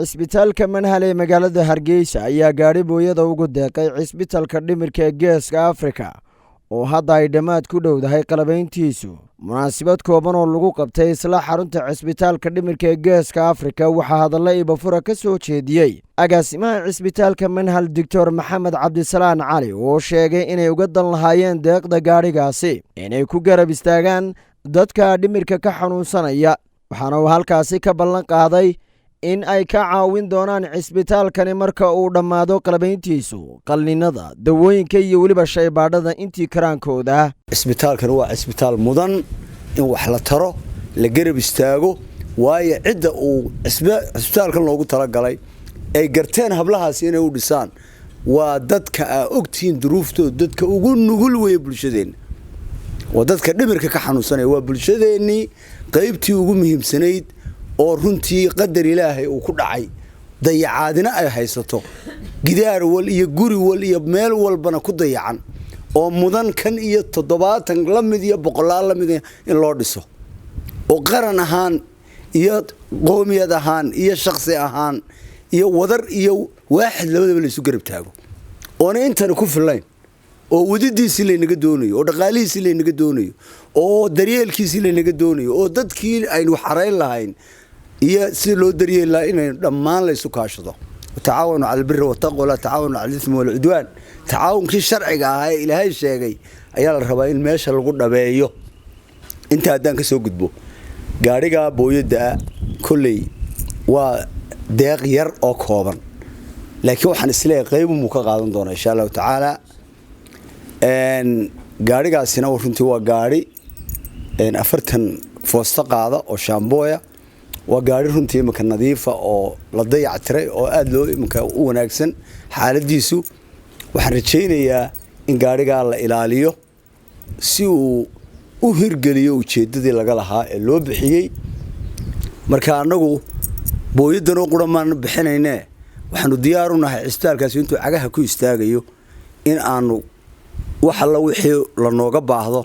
Cisbitaalka Manhal ee magaalada Hargeysa ayaa gaadhi booyada ugu deeqay cisbitalka dhimirka ee Geeska Afrika, oo hadda ay dhammaad ku dhowdahay qalabayntiisu. Munaasabad kooban oo lagu qabtay isla xarunta cisbitaalka dhimirka ee Geeska Afrika waxaa hadalla ibafura ka soo jeediyey agaasimaha cisbitaalka Manhal, Doctor Maxamed Cabdisalaan Cali, oo sheegay inay uga dan lahaayeen deeqda gaadhigaasi inay ku garab istaagaan dadka dhimirka ka xanuunsanaya. Waxaana uu halkaasi ka ballan qaaday in ay ka caawin doonaan cisbitaalkani marka uu dhammaado qalabayntiisu qalliinada, dawooyinka iyo weliba shaybaadhada intii karaankooda. Cisbitaalkan waa cisbitaal mudan in wax la taro, la garab istaago, waayo cidda uu cisbitaalkan loogu talagalay ay garteen hablahaasi inay u dhisaan waa dadka aa ogtihiin duruuftooda, dadka ugu nugul weeye bulshadeenna, waa dadka dhimirka ka xanuunsanaya, waa bulshadeennii qaybtii ugu muhiimsanayd oo runtii qadar Ilaahay uu ku dhacay, dayacaadina ay haysato, gidaar wal iyo guri wal iyo meel walbana ku dayacan, oo mudan kan iyo 70 la mid iyo boqolaal la mid in loo dhiso, oo qaran ahaan iyo qoomiyad ahaan iyo shakhsi ahaan iyo wadar iyo waaxid labadaba laysu garab taago, oona intani ku fillayn, oo wadidiisii laynaga doonayo, oo dhaqaalihiisii laynaga doonayo, oo daryeelkiisii laynaga doonayo, oo dadkii aynu xarayn lahayn iyo si loo daryeeli lahaa inaynu dhammaan laysu kaashado. وتعاونوا على البر والتقوى ولا تعاونوا على الإثم والعدوان. Tacaawunkii sharciga ahaa ee Ilaahay sheegay ayaa la rabaa in meesha lagu dhabeeyo. Inta haddaan ka soo gudbo, gaadhigaa booyadda kolley waa deeq yar oo kooban, laakiin waxaan isleeyahay qaybumuu ka qaadan doonaa, insha Allahu tacaala. Gaadhigaasina runtii waa gaadhi 40 foosto qaada oo shaambooya. Waa gaadhi runtii iminka nadiifa oo la dayac tiray oo aada loo iminka u wanaagsan xaaladiisu. Waxaan rajaynayaa in gaadhigaa la ilaaliyo si uu u hirgeliyo ujeeddadii laga lahaa ee loo bixiyey. Marka annagu booyaddanoo qura maanu bixinaynee, waxaanu diyaar u nahay cisbitaalkaasi intuu cagaha ku istaagayo in aanu wax alla wixii lanooga baahdo,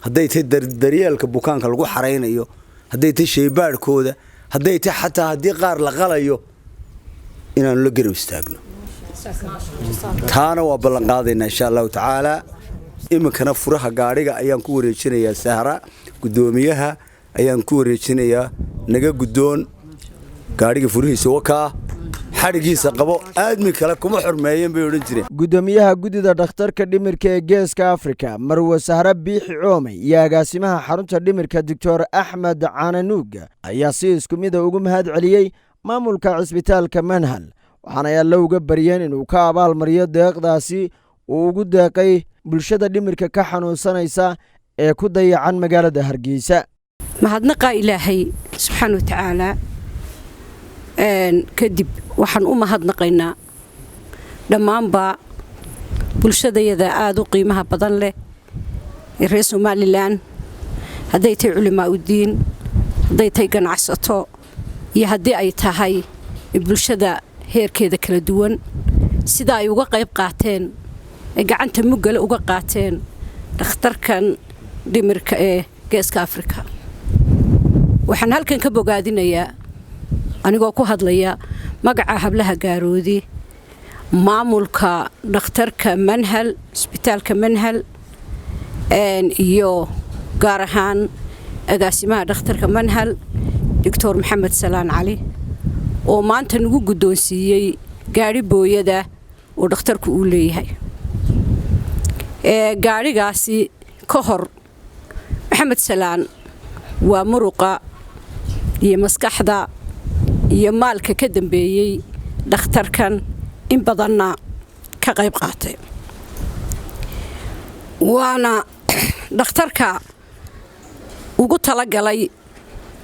hadday tahay daryeelka bukaanka lagu xaraynayo, hadday tahay shaybaadhkooda, hadday tahay xataa haddii qaar la qalayo, inaanu la garab istaagno. Taana waa ballan qaadaynaa, insha Allahu tacaala. Iminkana furaha gaadhiga ayaan ku wareejinayaa Sahra, guddoomiyaha ayaan ku wareejinayaa. Naga guddoon gaadhiga furihiisa, wakaa, xadhigiisa qabo, aadmi kale kuma xurmeeyeen bay odhan jireen. Guddoomiyaha guddida dhakhtarka dhimirka ee Geeska Afrika, Marwe Sahre Biixi Coomey, iyo agaasimaha xarunta dhimirka, Doctor Axmed Caananuug, ayaa si isku mida ugu mahad celiyey maamulka cisbitaalka Manhal, waxaana Alle uga baryeen inuu ka abaalmariyo deeqdaasi uu ugu deeqay bulshada dhimirka ka xanuunsanaysa ee ku dayacan magaalada Hargeysa. Mahadnaqaa Ilaahay subxaana wa tacaalaa kadib, waxaan u mahadnaqaynaa dhammaanba bulshadayada aada u qiimaha badan leh ee reer Somaliland, hadday tahay culimaa udiin, hadday tahay ganacsato iyo haddii ay tahay bulshada heerkeeda kala duwan, sida ay uga qayb qaateen ay gacanta muggale uga qaateen dhakhtarkan dhimirka ee Geeska Afrika. Waxaan halkan ka bogaadinayaa, anigoo ku hadlaya magaca hablaha Gaaroodi, maamulka dhakhtarka Manhal, isbitaalka Manhal, iyo gaar ahaan agaasimaha dhakhtarka Manhal, Doctor Maxamed Salaan Cali, oo maanta nagu guddoonsiiyey gaadhi booyada oo dhakhtarku uu leeyahay. Gaadhigaasi ka hor, Maxamed Salaan waa muruqa iyo maskaxda iyo maalka ka dambeeyey dhakhtarkan, in badanna ka qayb qaatay, waana dhakhtarka ugu talagalay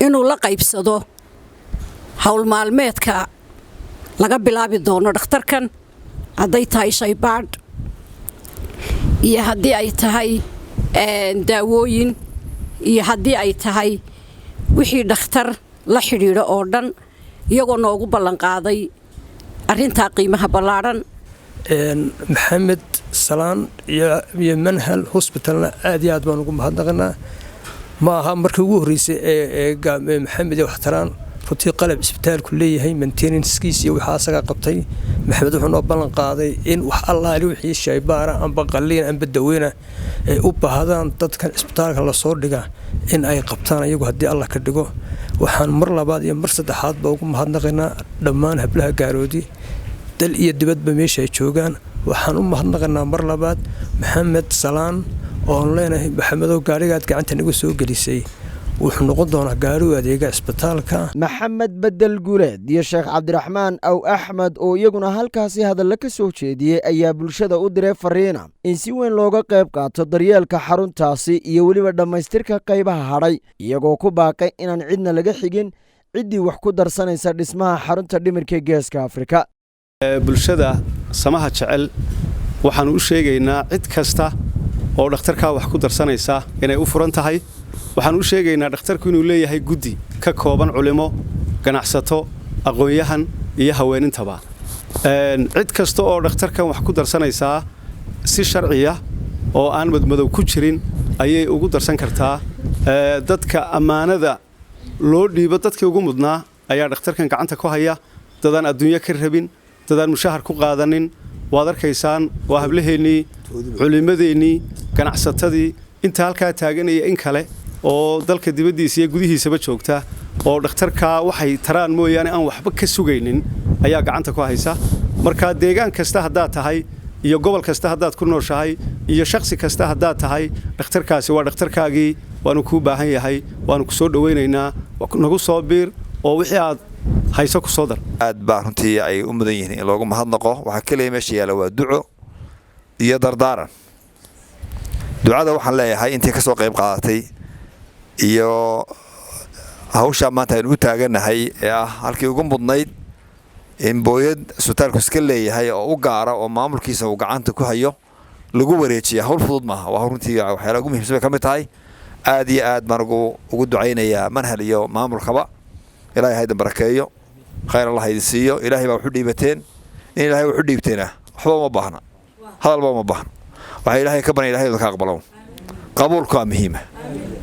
inuu la qaybsado howl maalmeedka laga bilaabi doono dhakhtarkan, hadday tahay shaybaadh iyo haddii ay tahay daawooyin iyo haddii ay tahay wixii dhakhtar la xidhiidho oo dhan, iyagoo noogu ballanqaaday arrintaa qiimaha ballaadhan. Maxamed Salaan iyo Manhal Hosbitalna aad iyo aad baan ugu mahadnaqanaa. Ma aha markii ugu horreysay ee Maxamed iyo waxtaraan. Runtii qalab isbitaalku leeyahay, maintenancekiis iyo waxaa asagaa qabtay. Maxamed wuxuu noo ballan qaaday in wax allaali wixii shaybaara amba qalliin amba daweyna ay u baahdaan dadkan isbitaalka lasoo dhiga in ay qabtaan iyagu, haddii Allah ka dhigo. Waxaan mar labaad iyo mar saddexaadba ugu mahadnaqaynaa dhammaan hablaha Gaaroodi, dal iyo dibadba meesha ay joogaan. Waxaan u mahadnaqaynaa mar labaad Maxamed Salaan, oon leenahay: Maxamedow, gaarigaad gacanta naga soo gelisay wuxuu noqon doonaa gaari u adeega isbitaalka. Maxamed Bedel Guuleed iyo Sheekh Cabdiraxmaan Aw Axmed oo iyaguna halkaasi hadalla ka soo jeediyey ayaa bulshada u diray fariina in si weyn looga qayb qaato daryeelka xaruntaasi iyo weliba dhammaystirka qaybaha hadhay, iyagoo ku baaqay inaan cidna laga xigin ciddii wax ku darsanaysa dhismaha xarunta dhimirka Geeska Afrika. Bulshada samaha jecel waxaannu u sheegaynaa cid kasta oo dhakhtarkaa wax ku darsanaysa inay u furan tahay. Waxaannu u sheegaynaa dhakhtarku inuu leeyahay guddi ka kooban culimo, ganacsato, aqoon-yahan iyo haweenintaba. Cid kasta oo dhakhtarkan wax ku darsanaysaa si sharciya oo aan madmadow ku jirin ayay ugu darsan kartaa. Dadka ammaanada loo dhiibo, dadkii ugu mudnaa ayaa dhakhtarkan gacanta ku haya, dadaan adduunyo ka rabin, dadaan mushahar ku qaadanin. Waad arkaysaan, waa hablaheennii, culimmadeennii, ganacsatadii, inta halkaa taaganaya in kale oo dalka dibaddiisa iyo gudihiisaba joogta oo dhakhtarkaa waxay taraan mooyaane aan waxba ka sugaynin ayaa gacanta ku haysa. Marka deegaan kasta haddaad tahay iyo gobol kasta haddaad ku nooshahay iyo shakhsi kasta haddaad tahay, dhakhtarkaasi waa dhakhtarkaagii, waanu kuu baahan yahay, waanu ku soo dhowaynaynaa. Nagu soo biir oo wixii aad hayso ku soo dar. Aad baa runtii ay u mudan yihiin in loogu mahadnaqo. Waxaa keliya meesha yaalla waa duco iyo dardaaran. Ducada waxaan leeyahay intii ka soo qayb qaadatay iyo hawshaa maanta aynu u taagannahay ee ah halkii ugu mudnayd in booyad isbitaalku iska leeyahay oo u gaara oo maamulkiisa uu gacanta ku hayo lagu wareejiya, hawl fudud maaha. Waa runtii waxyaalaha ugu muhiimsan bay ka mid tahay. Aad iyo aad baan ugu ducaynayaa Manhal iyo maamulkaba. Ilaahay haydan barakeeyo, khayr Allah idin siiyo. Ilaahay baa waxu dhiibateen. In Ilaahay waxu dhiibteena waxba uma baahna, hadalba uma baahna. Waxaa Ilaahay ka barya Ilahay idinka aqbalo. Qabuulku waa muhiima.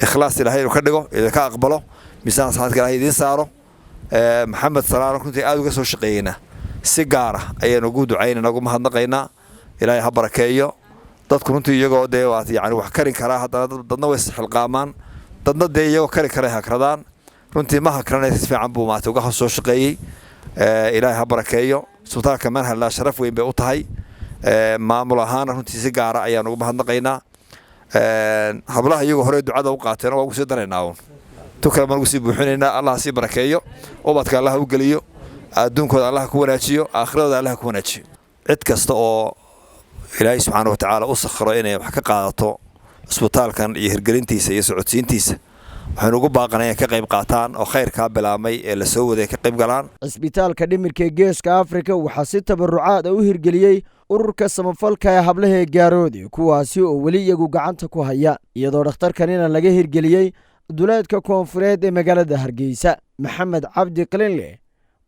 Ikhlaas Ilaahay inuu ka dhigo, idinka aqbalo, miisaan saxaadka Ilaahay idiin saaro. Maxamed Salaan runtii aad uga soo shaqeeyeyna si gaara ayaynu ugu ducaynana, ugu mahadnaqaynaa. Ilaahay ha barakeeyo. Dadku runtii iyagoo dee waa yani wax kari karaa, haddana dadna way isxilqaamaan, dadna dee iyagoo kari karay hakradaan. Runtii ma hakranay, si fiican buu maarata uga soo shaqeeyey. Ilaahay ha barakeeyo. Isbitaalka Manhalla sharaf weyn bay u tahay. Maamul ahaana runtii si gaara ayaan ugu mahadnaqaynaa. Hablaha iyagoo hore ducada u qaateen waa ugu sii daraynaa uun, tu kale baan ugu sii buuxinaynaa. Allah sii barakeeyo, ubadka Allah u geliyo, adduunkooda Allah ku wanaajiyo, aakhiradooda Allah ku wanaajiyo. Cid kasta oo Ilaahay subxaana wa tacaala u sakhro inay wax ka qaadato isbitaalkan iyo hirgelintiisa iyo socodsiintiisa, waxaynu ugu baaqanay inay ka qayb qaataan oo khayrkaa bilaabmay ee la soo waday ka qayb galaan. Cisbitaalka dhimirka ee Geeska Afrika waxaa si tabarucaad a u hirgeliyey ururka samafalka ee hablahee Gaaroodi, kuwaasi oo weli iyagu gacanta ku haya, iyadoo dhakhtarkanina laga hirgeliyey duleedka koonfureed ee magaalada Hargeysa. Maxamed Cabdi Qalinleh,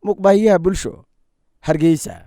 muqbaahiyaha Bulsho, Hargeysa.